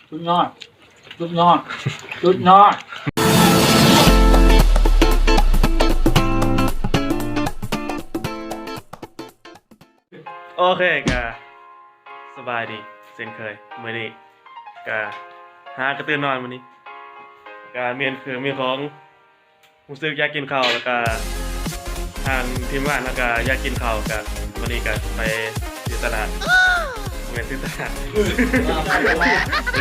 ສຸດຍອດ ສຸດຍອດ ສຸດຍອດ. ໂອເຄ ກະສະບາຍດີເຊັ່ນເຄີຍ ມື້ນີ້ກະຫາກະຕື່ນນອນມື້ນີ້ ກະມີເຄື່ອງມີຂອງ ຮູ້ສຶກຢາກກິນເຂົ້າ ແລ້ວກະທາງທີມງານເຮົາກະຢາກກິນເຂົ້າ ກະມື້ນີ້ກະໄປຊື້ຕະຫຼາດ ບໍ່ແມ່ນຊື້ຕະຫຼາດ ໄປ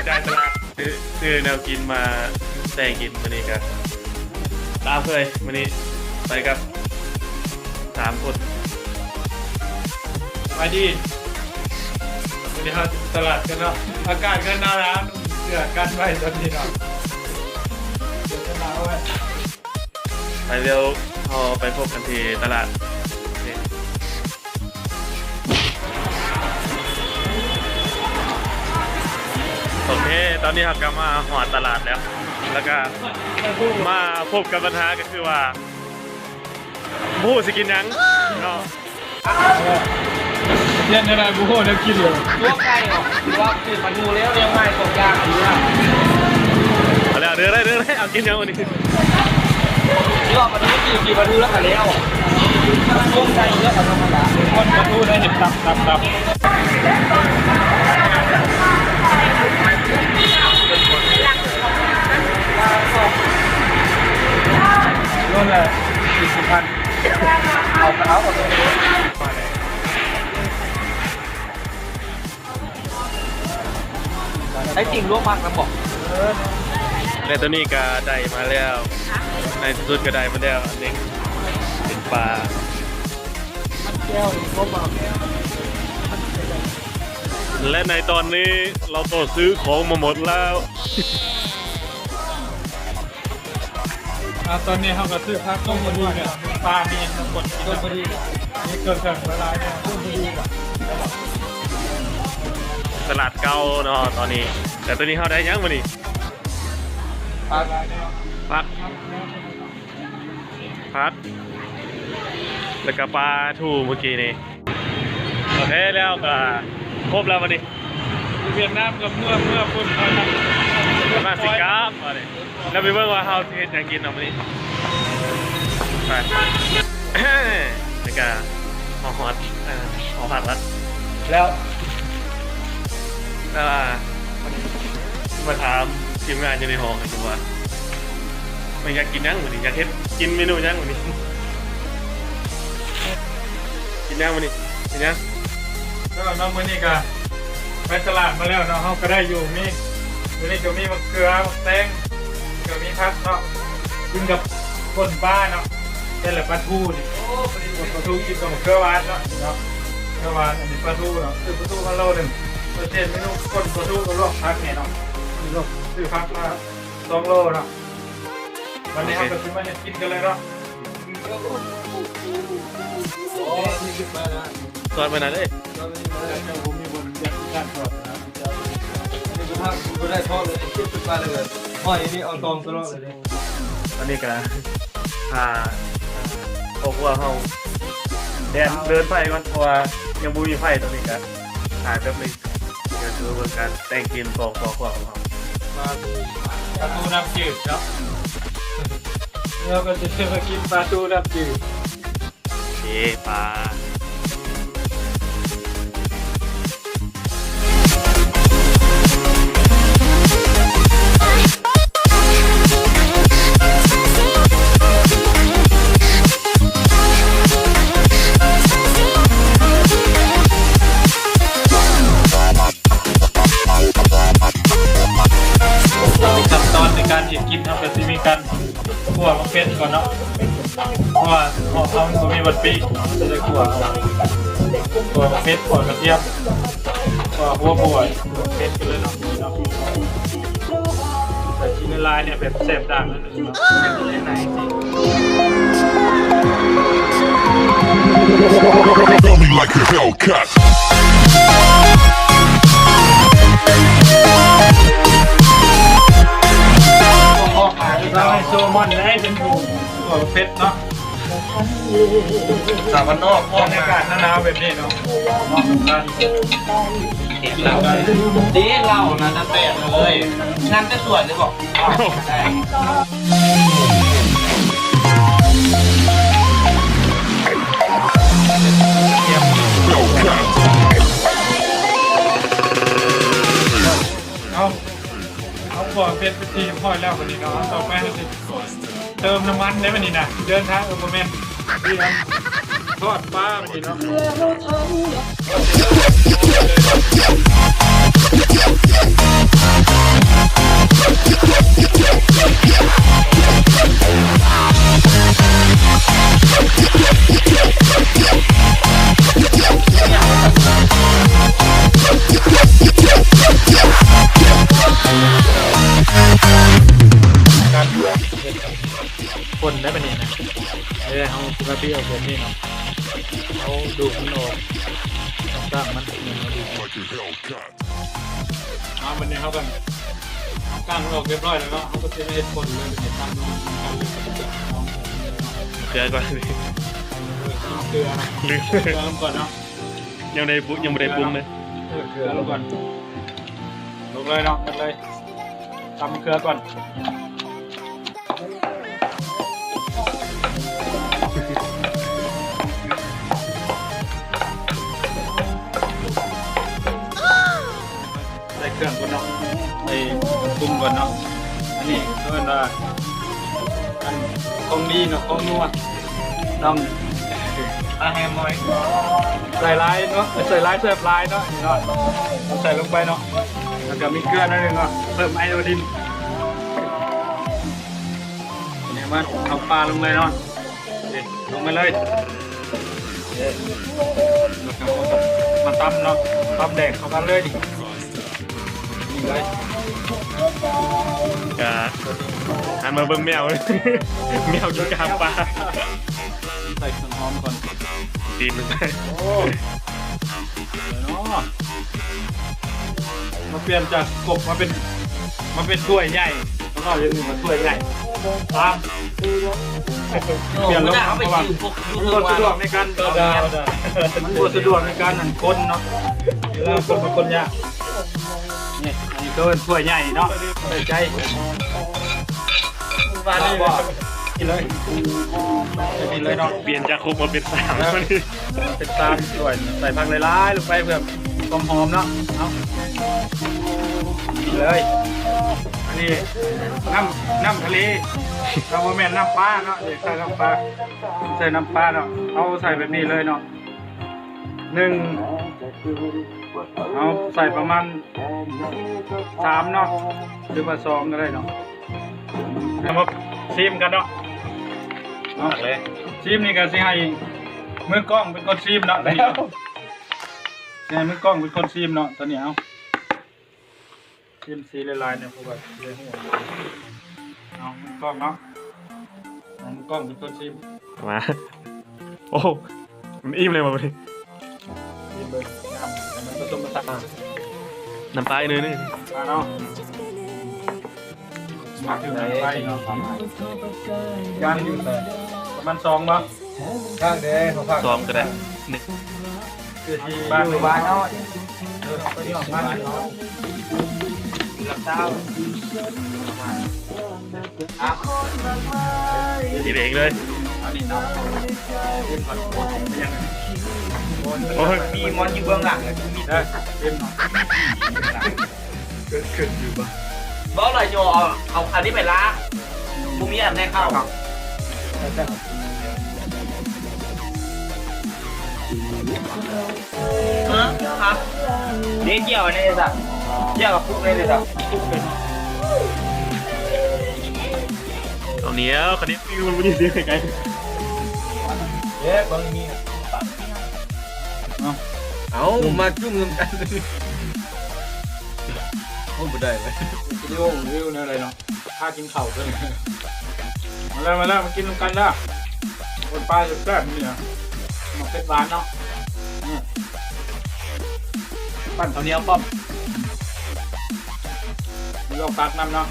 ຈ່າຍຕະຫຼາດ ຊື້ ຊື້ແນວກິນມາແຕ່ງກິນ ມື້ນີ້ກະຕາມເຄີຍ ມື້ນີ້ໄປກັບສາມຄົນ. ສະບາຍດີ ມື້ນີ້ເຮົາຕະຫຼາດກັນເນາະ ອາກາດກະໜາວໆ ເສື້ອກັນໄວ້ຕອນນີ້ເນາະ ເສື້ອກັນໜາວໄວ້. ໄປ ດຽວເຮົາໄປພົບກັນທີ່ຕະຫຼາດ. ໂອເຄ ຕອນນີ້ເຮົາກະມາຮອດຕະຫຼາດແລ້ວ ແລ້ວກະມາພົບກັບບັນຫາ ກະຄືວ່າບໍ່ຮູ້ຊິກິນຫຍັງເນາະ. ເຮັດແນວໃດບໍ່ຮູ້ແນວກິນເລີຍ. ຕົວໄກ່ບໍ? ຕົວຄືປາທູແລ້ວ ແນວໃໝ່ສອງຢ່າງອັນນີ້ນະ. ເອົາແລ້ວ ເດີໄດ້ ເດີໄດ້ ເອົາກິນຫຍັງວັນນີ້? ຊິວ່າປາທູ ກິນ ກິນປາທູແລ້ວກະແລ້ວ. ຕົວໄກ່ເລືອກເອົາທຳມະດາ ຄົນປາທູໄດ້ເຫັນຕັບ ຕັບ ຕັບ. ໂລລະສີ່ສິບພັນ. ເອົາກະເອົາ ເອົາໂລດ. ໄດ້ຕິ່ງລວກຜັກນຳບໍ? ແລະ ຕອນນີ້ກະໄດ້ມາແລ້ວ ໃນທີ່ສຸດກະໄດ້ມາແລ້ວ ອັນນີ້ເປັນປາ ແລະ ໃນຕອນນີ້ເຮົາກໍຊື້ຂອງມາໝົດແລ້ວ. ອ່າ ຕອນນີ້ເຮົາກະຊື້ຜັກຕົ້ມພໍດີ ປາມີອັນຄົນກິນ ຕົ້ມພໍດີ ມີເຄື່ອງເຄີງຫຼາຍໆ ຕົ້ມພໍດີ. ຕະຫຼາດເກົ່າເນາະຕອນນີ້ ແຕ່ຕອນນີ້ເຮົາໄດ້ຫຍັງມື້ນີ້? ຜັກ ຜັກ ຜັກ ແລ້ວກະປາທູມື້ກີ້ນີ້. ໂອເຄ ແລ້ວກະຄົບແລ້ວບັດນີ້ ຫວຽດນາມກະເມືອ ເມືອພຸ້ນ ມາຊິກາບບັດນີ້ ແລ້ວໄປເບິ່ງວ່າເຮົາຊິເຮັດຫຍັງກິນເນາະມື້ນີ້. ໄປ ແລ້ວກະມາຮອດ ເອີ ຫໍພັກລະ ແລ້ວ ແຕ່ວ່າ ມາຖາມທີມງານຢູ່ໃນຫໍກັນດູວ່າ ມັນຢາກກິນຫຍັງມື້ນີ້ ຢາກເຮັດກິນເມນູຫຍັງມື້ນີ້ ກິນຫຍັງມື້ນີ້ ກິນຫຍັງ? ແລ້ວເນາະ ມື້ນີ້ກະໄປຕະຫຼາດມາແລ້ວເນາະ ເຮົາກະໄດ້ຢູ່ ມີ ມື້ນີ້ກະມີໝາກເຂືອ ໝາກແຕງ ກະມີຜັກເນາະ ກິນກັບປົ່ນປາເນາະ ແຕ່ລະປາທູນີ້ ປົ່ນປາທູກິນກັບໝາກເຂືອຫວານເນາະ ເນາະ ເຂືອຫວານ ອັນນີ້ປາທູເນາະ ຊື້ປາທູມາໂລໜຶ່ງ ເຮັດເມນູປົ່ນປາທູກັບລວກຜັກນີ້ເນາະ ຊື້ຜັກມາ ສອງໂລເນາະ ບາດນີ້ເຮົາກະຊິມາເຮັດກິນກັນເລີຍເນາະ ສອດມານະເດ້ ສອດມານະເດ້ ບໍ່ມີບ່ອນຈັດການສອດນະ ອັນນີ້ກະທາງບໍ່ໄດ້ພໍເລີຍ ເກັບຂຶ້ນມາເລີຍ ຫ້ອຍນີ້ເອົາຕອງຕະຫຼອດເລີຍເດ້ ອັນນີ້ກະ ອ່າ ຄອບຄົວເຮົາ ແດນເດີນໄຟກ່ອນ ເພາະວ່າຍັງບໍ່ມີໄຟ ຕອນນີ້ກະ ຖ່າຍແປັບໜຶ່ງ ດຽວຊິມາເບິ່ງການແຕ່ງກິນຂອງຄອບຄົວຂອງເຮົາ ປາທູນ້ຳຈືດເນາະ ເຮົາກະຊິໄດ້ມາກິນປາທູນ້ຳຈືດ ເອ ປາ ຂັ້ນຕອນໃນການເຮັດກິນ ເຮົາກະຊິມີການຂົ້ວໝາກເຜັດກ່ອນເນາະ ເພາະວ່າເຮົາ ເຮົາບໍ່ມີວັດປີ ເຮົາຈະໄດ້ຂົ້ວ ຂົ້ວໝາກເຜັດ ຂົ້ວກະທຽມ ຂົ້ວຫົວບົວ ເຜັດກັນເລີຍເນາະ ແຕ່ກິນຫຼາຍໆ ແບບແຊບດາກ Feel me like a Hellcat. ລາວໃຫ້ໂຊມອນໄດ້ເປັນຜູ້ຂົວເຜັດເນາະ ສາວບ້ານນອກ ບັນຍາກາດໜາວໆແບບນີ້ເນາະ ເໝາະກັບການ ເດ ເຫຼົ້ານະ ແຕ່ເລີຍ ນັ້ນແຕ່ສວນເລີຍບໍ? ເອົາ ໄດ້ ເອົາ ເອົາຂົ້ວເຜັດເປັນທີ່ຮຽບຮ້ອຍແລ້ວ ບັດນີ້ເນາະ ຕໍ່ໄປເຮົາຊິ ເຕີມນ້ຳມັນໄດ້ບັດນີ້ນະ ເດີນທາງ ເອີ ບໍ່ແມ່ນ ທອດປາບັດນີ້ເນາະ. ຄົນໄດ້ປານນີ້ນະ ເອີ ເຮົາຊິມາປີ້ເອົາແບບນີ້ເນາະ ເຮົາດູດມັນອອກ ເຮົາກ້າງມັນ ເຮົາດູດ ເອົາ ບັດນີ້ເຮົາກໍເອົາກ້າງມັນອອກຮຽບຮ້ອຍແລ້ວເນາະ ເຮົາກໍຊິມາເຮັດຄົນເລີຍ ເຮັດຕຳນຳກັນເລີຍ ເຄືອກ່ອນ ເຄືອ ເຄືອນຳກ່ອນເນາະ ຍັງໄດ້ປຸ ຍັງບໍ່ໄດ້ປຸງເລີຍ ເອີ ເຄືອລົງກ່ອນ ລົງເລີຍເນາະ ໝົດເລີຍ ຕຳເຄືອກ່ອນ ໃສ່ເຄື່ອງກ່ອນເນາະ ໃສ່ເຄື່ອງປຸງກ່ອນເນາະ ອັນນີ້ເອີ້ນວ່າ ອັນ ຂອງດີເນາະ ຂອງນົວ ຕ້ອງ ປາແຮມໜ້ອຍ ໃສ່ຫຼາຍເນາະ ໃສ່ຫຼາຍແຊບຫຼາຍເນາະ ນີ້ເນາະ ເອົາໃສ່ລົງໄປເນາະ ແລ້ວກໍມີເກືອໜ້ອຍໜຶ່ງເນາະ ເພີ່ມໄອໂອດິນ ນີ້ມາເອົາປາລົງເລີຍເນາະ ນີ້ລົງໄປເລີຍ ນີ້ ແລ້ວກໍມາຕຳເນາະ ຕຳແດກເຂົ້າກັນເລີຍນີ້. ນີ້ເລີຍ ກະຫັນມາເບິ່ງແມວ ແມວກິນກາງປາ ໃສ່ເຄື່ອງຫອມກ່ອນ ຕີນລົງໄປ ໂອ້ ເນາະ ມາປ່ຽນຈາກກົບມາເປັນ ມາເປັນຖ້ວຍໃຫຍ່ ເຮົາເວົ້າຢ່າງໜຶ່ງວ່າຖ້ວຍໃຫຍ່ ຕາມ ປ່ຽນລົງ ເພາະວ່າມັນບໍ່ສະດວກໃນການ ມັນບໍ່ສະດວກໃນການ ອັນ ຄົນເນາະ ເວລາຄົນ ມັນຄົນຍາກ. ນີ້ ອັນນີ້ກໍເປັນຖ້ວຍໃຫຍ່ເນາະ ໃສ່ໃຈ ມານີ້ ກິນເລີຍ ກິນເລີຍເນາະ ປ່ຽນຈາກຄົບມາເປັນຊາມ ເປັນຊາມຖ້ວຍ ໃສ່ຜັກຫຼາຍໆລົງໄປເພື່ອຄວາມຫອມເນາະ ເອົາ ນີ້ເລີຍ ອັນນີ້ນ້ຳ ນ້ຳທະເລ ເຮົາບໍ່ແມ່ນນ້ຳປາເນາະ ນີ້ໃສ່ນ້ຳປາ ໃສ່ນ້ຳປາເນາະ ເຮົາໃສ່ແບບນີ້ເລີຍເນາະ ໜຶ່ງ ເຮົາໃສ່ປະມານສາມເນາະ ຫຼືວ່າສອງກໍໄດ້ເນາະ ເຮົາມາຊີມກັນເນາະ ເອົາ ຊີມນີ້ກໍຊິໃຫ້ມືກ້ອງເປັນຄົນຊີມເນາະ ໃຫ້ມືກ້ອງເປັນຄົນຊີມເນາະ ຕອນນີ້ເອົາ ຊີມສີຫຼາຍໆ ເນາະ ເພາະວ່າຊິໄດ້ຮູ້ ເອົາມືກ້ອງເນາະ ເອົາມືກ້ອງເປັນຄົນຊີມ ມາ ໂອ້ ມັນອີ່ມເລີຍບໍ່ບັດນີ້ ຊີມເບິ່ງ ນ້ຳໃຫ້ມັນປະສົມປະສານ ນ້ຳປາອີກໜ້ອຍໜຶ່ງ ປາເນາະ ນ້ຳປາເນາະ ການຢູ່ໃສ ປະມານສອງບໍ່? ຂ້າງເດ້ ສອງກໍໄດ້ ໜຶ່ງ ຄືຊິບ້ານ ຢູ່ບ້ານເຮົາ ເອີ ໄປຢູ່ບ້ານເຮົາ ຫຼັກຊາວ ອ່ະ ກິນເອງເລີຍ ອັນນີ້ເນາະ ໂອ້ຍ ມີມັນຢູ່ເບື້ອງຫຼັງ ເປັນເນາະ ເກີດຂຶ້ນຢູ່ບໍ່? ເວົ້າຫຼາຍໂຍ ເອົາ ເອົາອັນນີ້ໄປລ້າງ ບໍ່ມີອັນໃດເຂົ້າ ຮະ ຄັບ ນີ້ກ່ຽວອັນນີ້ຊະ ກ່ຽວກັບປຸກນີ້ຊະ ປຸກເປັນ ເອົາໜຽວ ຄັນນີ້ ມັນບໍ່ໄດ້ເສຍໄກໆ ເອີ ເບິ່ງນີ້ ເອົາ ເອົາ ມາຈຸ່ມນຳກັນ ໂອ້ ບໍ່ໄດ້ເວີຍ ວິດີໂອຣີວິວແນວໃດເນາະ ພາກິນເຂົ້າເດີ ມາເດີ ມາເດີ ມາກິນນຳກັນເດີ ຄົນປາແຊບໆ ນີ້ນະ ໝາກເຜັດຫວານເນາະ ນີ້ ປັ້ນເຂົ້າໜຽວພ້ອມ ມີລວກຜັກນຳເນາະ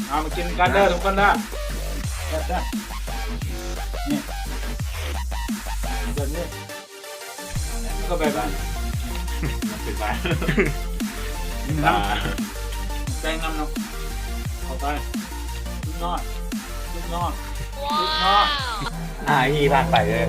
ເອົາ ມາກິນນຳກັນເດີທຸກຄົນເດີ ແຊບໆ ນີ້ ແບບນີ້ ກໍແບບນັ້ນ ໄປ ແປ້ງນຳເນາະ ເຂົ້າໄປ ລູກນ້ອຍ ລູກນ້ອຍ ລູກນ້ອຍ ອາ ອີ່ຜ່ານໄປເລີຍ.